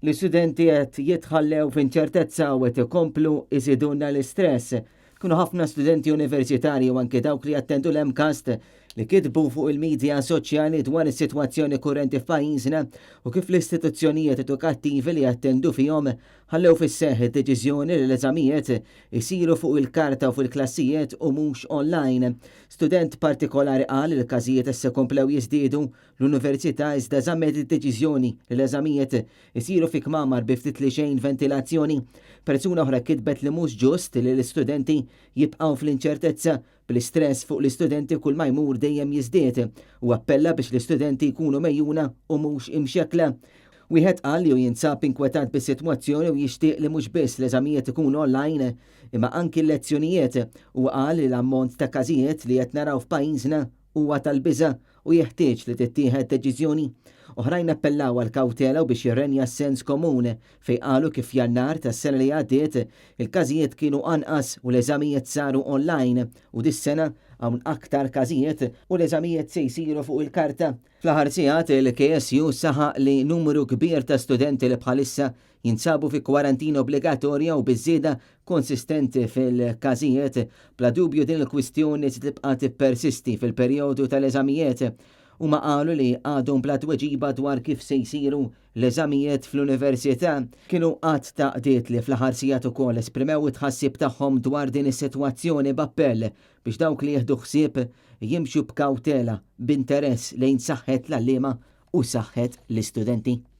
L-istudenti qed jitħallew f'inċertezza u qed ikomplu jżidulna l-istress. Kienu ħafna studenti universitarji u anke dawk li jattendu l-MCAST li kitbu fuq il-midja soċjali dwar is-sitwazzjoni kurrenti f'pajjiżna u kif l-istituzzjonijiet edukattivi li jattendu fihom ħallew fis-seħħ id-deċiżjoni li l-eżamijiet isiru fuq il-karta u fil-klassijiet u mhux online. Student partikolari qal li l-każijiet issa komplew jiżdiedu L-Università iżda żammet id-deċiżjoni li l-eżamijiet isiru fi kmamar bi ftit li xejn ventilazzjoni. Persuna oħra kitbet li mhux ġust li l-istudenti jibqgħu fl-inċertezza, bl-istress fuq l-istudenti kull ma jmur dejjem jiżdied u appella biex l-istudenti jkunu megħjuna u mhux imxekkla. Wieħed qal li hu jinsab inkwetat bis-sitwazzjoni u jixtieq li mhux biss l-eżamijiet ikunu online imma anki l-lezzjonijiet. Huwa qal li l-ammont ta' każijiet li qed naraw f'pajjiżna huwa tal-biża' u jeħtieġ li tittieħed deċiżjoni. Oħrajn appellaw għal kawtela u biex jirrenja s-sens komun, fejn qalu kif f'Jannar tas-sena li għaddiet il-każijiet kienu anqas u l-eżamijiet saru online u dis-sena hawn aktar każijiet u l-eżamijiet se jsiru fuq il-karta. Fl-aħħar sigħat il-KSU saħaq li numru kbir ta' studenti li bħalissa jinsabu fi kwarantina obbligatorja u biż-żieda konsistenti fil-każijiet, bla dubju din il-kwistjoni se tibqa' tippersisti fil-perjodu tal-eżamijiet. Huma qalu li għadhom bla tweġiba dwar kif se jsiru l-eżamijiet fl-Università. Kienu għadd ta' għaqdiet li fl-aħħar sigħat ukoll esprimew it-tħassib tagħhom dwar din is-sitwazzjoni b'appell biex dawk li jieħdu ħsieb jimxu b'kawtela b'interess lejn saħħet l-għalliema u saħħet l-istudenti.